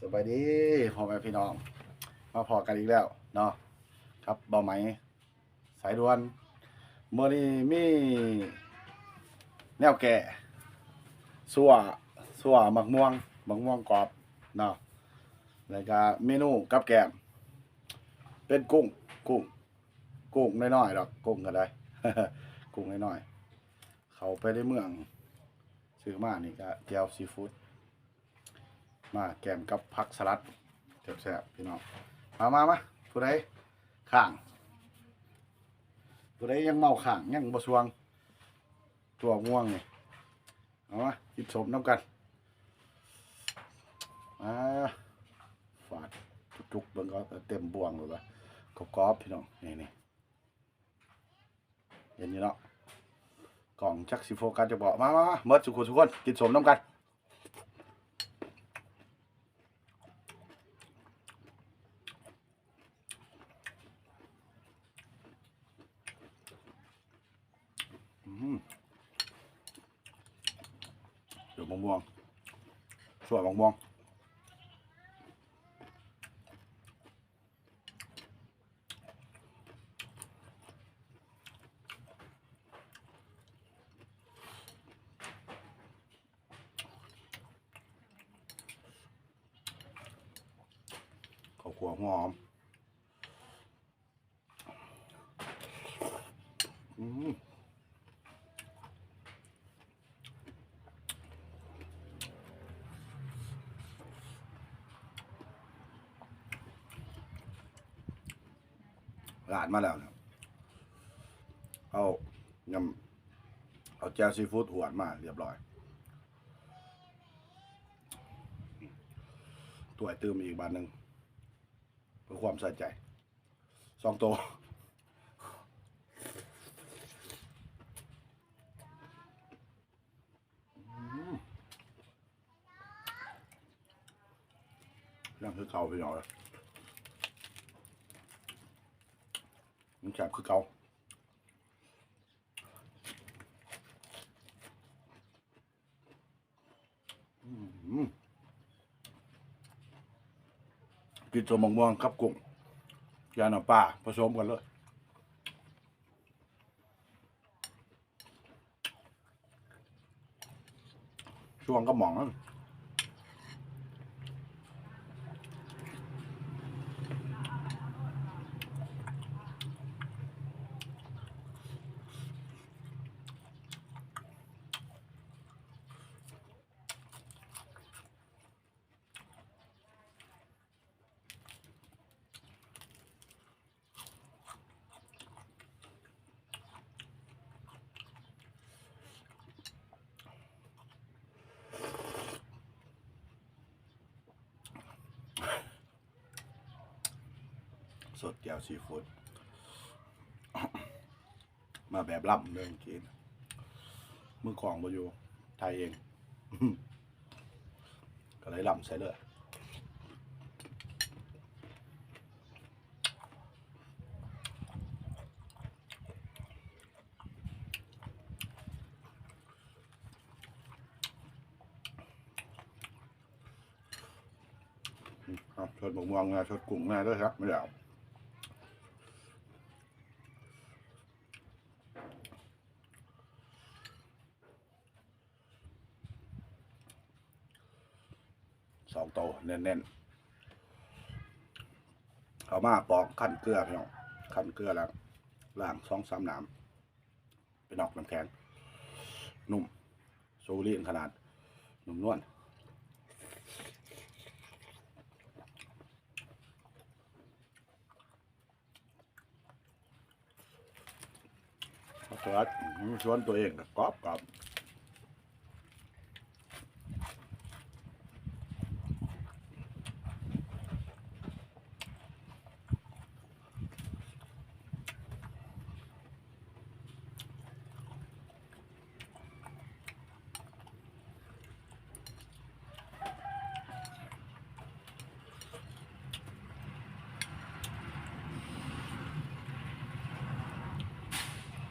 ສະບາຍດີພໍ່ແມ່ພີ່ນ້ອງ ມາພໍ້ກັນອີກແລ້ວເນາະ ກັບບ່າວໄໝ ສາຍດ່ວນ. ມື້ນີ້ມີແນວແກ້ ຊົ່ວ ຊົ່ວໝາກມ່ວງ ໝາກມ່ວງກອບເນາະ ແລ້ວກະເມນູກັບແກ້ມ ເປັນກຸ້ງ ກຸ້ງ ກຸ້ງນ້ອຍໆດອກ ກຸ້ງກະໄດ້ ກຸ້ງນ້ອຍໆ. ເຂົ້າໄປໃນເມືອງ ຊື້ມານີ້ກະແຈ່ວຊີຟູດ ມາແກ້ມກັບຜັກສະຫຼັດ ແຊບໆ ພີ່ນ້ອງ. ມາ ມາ ມາ ຜູ້ໃດຄ້າງ ຜູ້ໃດຍັງເມົາຄ້າງ ຍັງບໍ່ສ່ວງຕົວມ່ວງນີ້ ເອົາມາກິນສົ້ມນຳກັນ. ອາ ຟາດຈຸກໆ ເບິ່ງເອົາ ເຕັມບ່ວງໂລດວ່າ ກອບໆ ພີ່ນ້ອງ ນີ້ໆ. ເຫັນຢູ່ເນາະ ກ້ອງຈັກຊິໂຟກັສຈັກບໍ່. ມາ ມາ ມາ ເໝິດສູ່ຜູ້ສູ່ຄົນ ກິນສົ້ມນຳກັນ. ອືມ ເປັນໝາກມ່ວງ ຊົ່ວໝາກມ່ວງ. ເຂົ້າຂົ້ວຫົວຫອມ ອືມ. ລາດມາແລ້ວ ເອົາ ຍຳ ເອົາແຈ່ວຊີຟູດຫວດມາຮຽບຮ້ອຍ ຖ້ວຍຕື່ມອີກບາດໜຶ່ງ ເພື່ອຄວາມໃສ່ໃຈ ສອງໂຕ. ອືມ ຍັງຄືເກົ່າ ພີ່ນ້ອງເອີຍ ຍັງແຊບຄືເກົ່າ. ອືມ ກິນສົ້ມໝາກມ່ວງກັບກຸ້ງ ຢ່າງນ້ຳປາ ປະສົມກັນເລີຍ. ຊ່ວງກັບໝ່ອງນັ້ນ ສົດແຈ່ວຊີຟູດ ມາແບບລຳເລີຍກີ້ ມືກ້ອງບໍ່ຢູ່ ຖ່າຍເອງ ກໍເລີຍລຳໃສ່ເລີຍ. ອືມ ເອົາ ຊົດໝາກມ່ວງແດ່ ຊົດກຸ້ງແດ່ເດີຄັບ ແມ່ນແລ້ວ ສອງໂຕແໜ້ນໆ ເອົາມາປອກ ຄັ້ນເກືອ ພີ່ນ້ອງ ຄັ້ນເກືອແລ້ວລ້າງສອງສາມນ້ຳ ໄປນອກນ້ຳແຂງ ນຸ້ມ ໂຊລີນຂະໜາດ ນຸ້ມນວນ. ຜັກສະຫຼັດ ອືມ ສວນຕົວເອງກໍກອບໆ.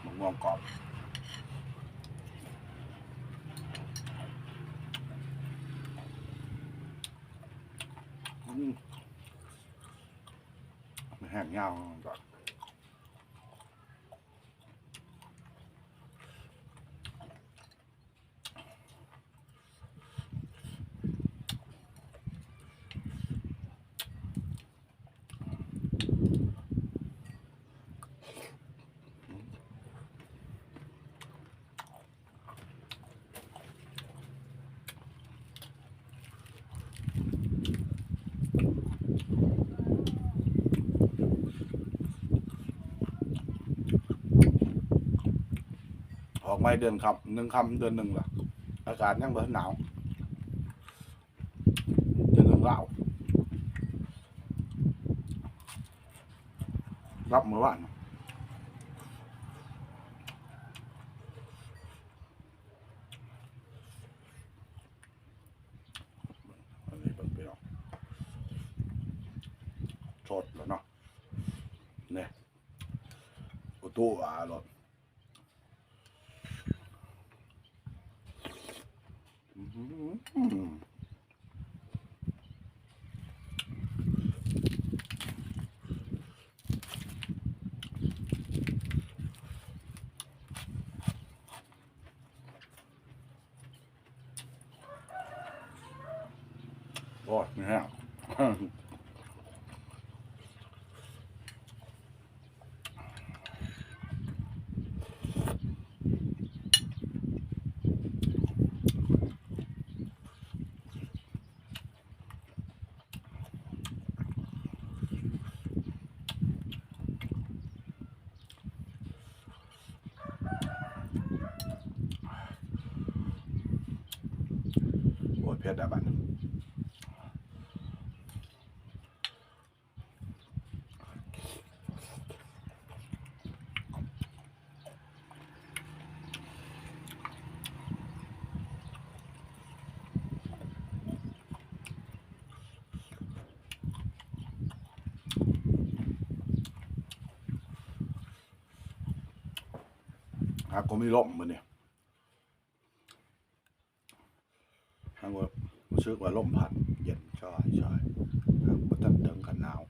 ໝາກມ່ວງກອບ. ອືມ ຫອມ ອືມ ແຫ້ງຍາວ. ອອກໃໝ່ເດືອນຄ່ຳ ໜຶ່ງຄ່ຳເດືອນໜຶ່ງລະ ອາກາດຍັງບໍ່ທັນໜາວ. ເປັນເລື່ອງລາວ ລັບມື້ວານ ອັນນີ້ເບິ່ງພີ່ນ້ອງ ສົດແລ້ວເນາະ ນີ້ ອຸຕຸອາໂລດ. ໂອ້ຍ ມີແຮງ ໂອ້ຍ ເຜັດແລ້ວບັດນີ້. ຫາກກໍມີລົມມື້ນີ້ ຫາກກໍຮູ້ສຶກວ່າລົມພັດເຢັນສະບາຍໆ ຫາກບໍ່ທັນເຖິງຂັ້ນໜາວ.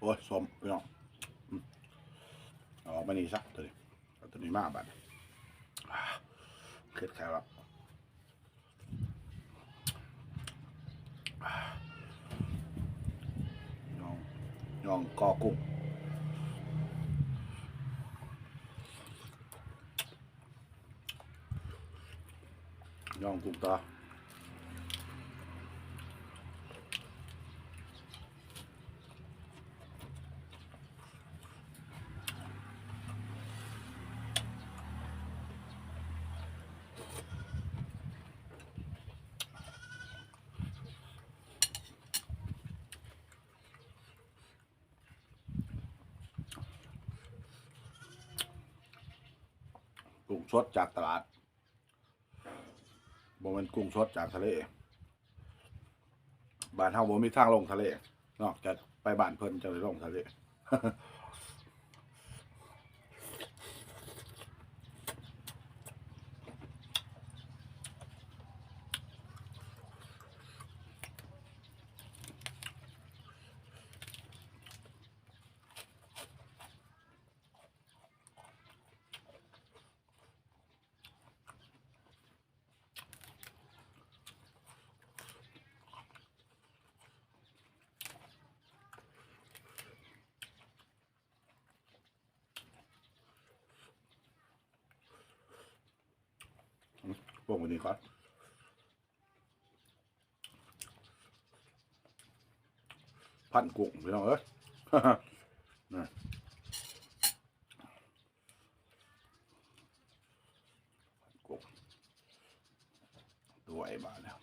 ໂອ້ຍ ສົ້ມພີ່ນ້ອງ ອືມ ເອົາອອກມານີ້ຊະ ໂຕນີ້ ເອົາໂຕນີ້ມາບາດນີ້ ອາ ເຄັດແຂວແລ້ວ ອາ ຍອງ ຍອງກໍກຸ້ງ ຍອງກຸ້ງຕໍ່. ກຸ້ງສົດຈາກຕະຫຼາດ ບໍ່ແມ່ນກຸ້ງສົດຈາກທະເລ. ບ້ານເຮົາບໍ່ມີທາງລົງທະເລເນາະ, ຈະໄປບ້ານເພິ່ນຈັ່ງໄດ້ລົງທະເລ. ອ งไว้นี่ก่อน พันกุ้งพี่น้องเอ้ย นะ พันกุ้ง ตัวไอ้บ้าแล้ว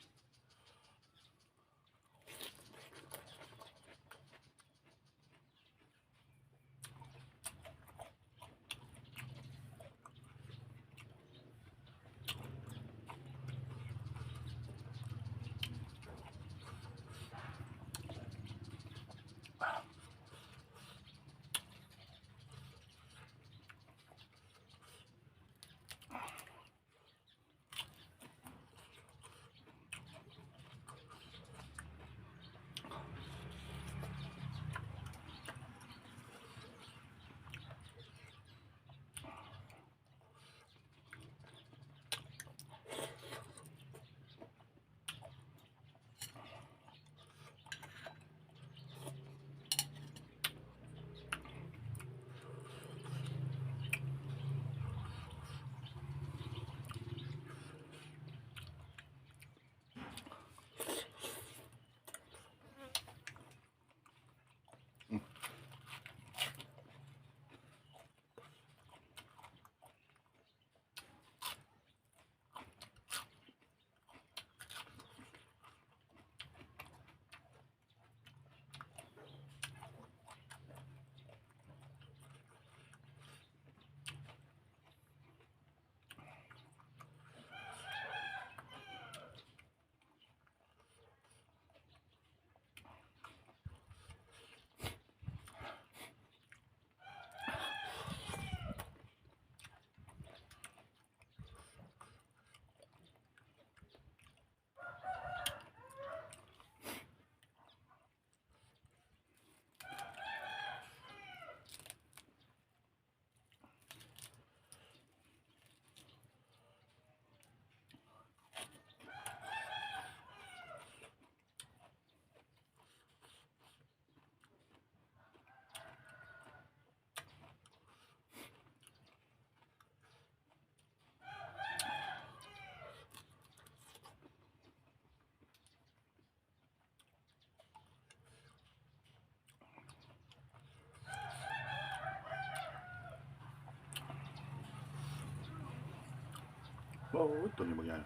โอ้ย ตัวนี้บักใหญ่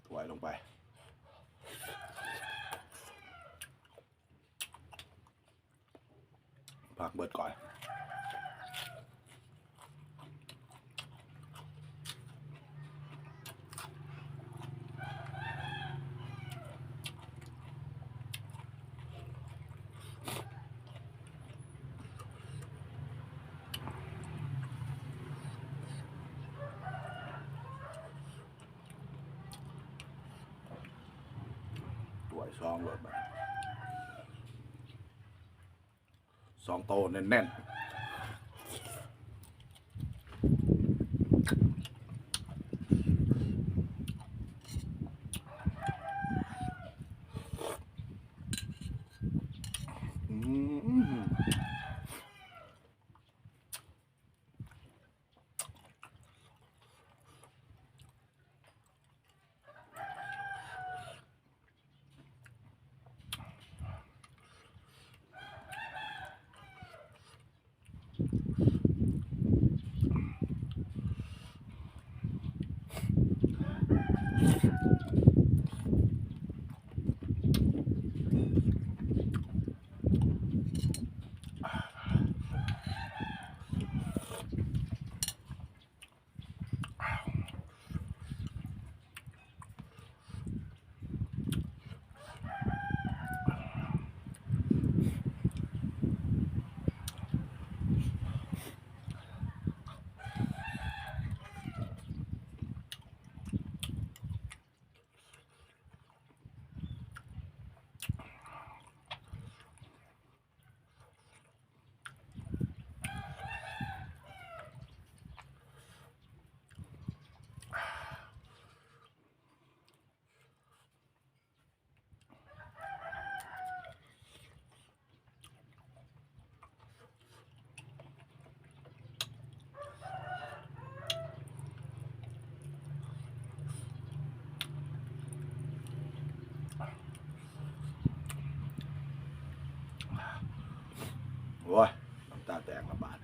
ถวายลงไป ผักเบิดก่อน ถ้วยสองโลดบัดนี้ สองโตแน่นๆ อืม โ ໂອ້ຍ ນ້ຳຕາແຕກລະບາດ.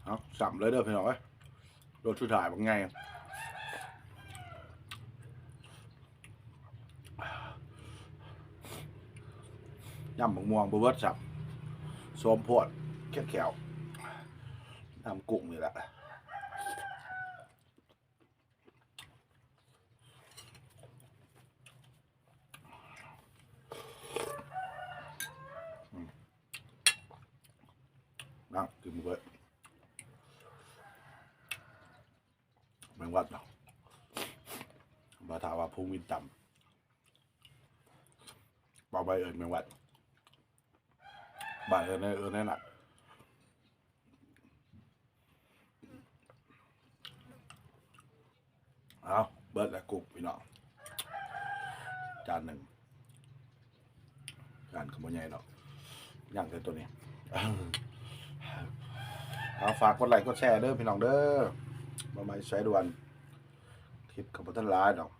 ເອົາ ຊ້ຳເລີຍເດີພີ່ນ້ອງເອີຍ ໂດດສຸດທ້າຍບັກໃຫຍ່ ຍຳບັກມ່ວງບໍ່ເບິດຊ້ຳ ໂຊມໂພດ ແຂວໆ ຍຳກຸ້ງນີ້ແຫຼະ. ນະ ກິນບໍ່ເບິດ ແມງວັດເນາະ ບໍ່ຖ້າວ່າພູວິນຕຳ ເວົ້າໄປເອີ້ນແມງວັດ ບ້ານເອີ້ນ ເອີ້ນແນວນັ້ນ. ເອົາ ເບິດແລ້ວກຸ້ງພີ່ນ້ອງ ຈານໜຶ່ງ ຈານກໍບໍ່ໃຫຍ່ດອກ ຍັງແຕ່ໂຕນີ້. ເອົາ ຝາກກົດໄລ້ກົດແຊເດີພີ່ນ້ອງເດີ ມາໃໝ່ສາຍດ່ວນ ຄລິບກໍບໍ່ທັນຫຼາຍດອກ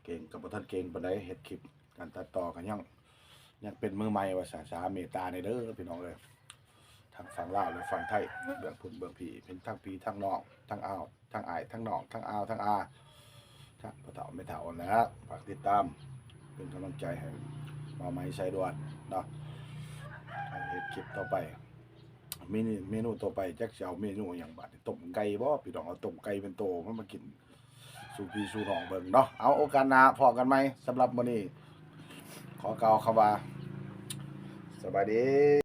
ເກັ່ງກໍບໍ່ທັນເກັ່ງປານໃດ ເຮັດຄລິບ ການຕັດຕໍ່ກໍຍັງ ຍັງເປັນມືໃໝ່ວ່າຊະ ສາເມດຕາແດ່ເດີພີ່ນ້ອງເອີຍ ທັງຝັ່ງລາວ ແລະ ຝັ່ງໄທ ເບື້ອງພຸ້ນເບື້ອງພີ້ ເປັນທັງພີ່ທັງນ້ອງ ທັງອາວ ທັງອ້າຍ ທັງນ້ອງ ທັງອາວ ທັງອາ ທັງພໍ່ເຖົ້າແມ່ເຖົ້າຫັ້ນແຫຼະ ຝາກຕິດຕາມ ເປັນກຳລັງໃຈໃຫ້ບ່າວໄມສາຍດ່ວນເນາະ ໃຫ້ເຮັດຄລິບຕໍ່ໄປ ເມ ເມນູຕໍ່ໄປ ຈັກຊິເອົາເມນູຫຍັງບາດນີ້ ຕົ້ມໄກ່ບໍ່ ພີ່ນ້ອງ ເອົາຕົ້ມໄກ່ເປັນໂຕ ມັນມາກິນ ສູ່ພີ່ສູ່ນ້ອງເບິ່ງເນາະ ເອົາ ໂອກາດໜ້າພໍ້ກັນໃໝ່ ສຳລັບມື້ນີ້ ຂໍກ່າວຄຳວ່າ ສະບາຍດີ.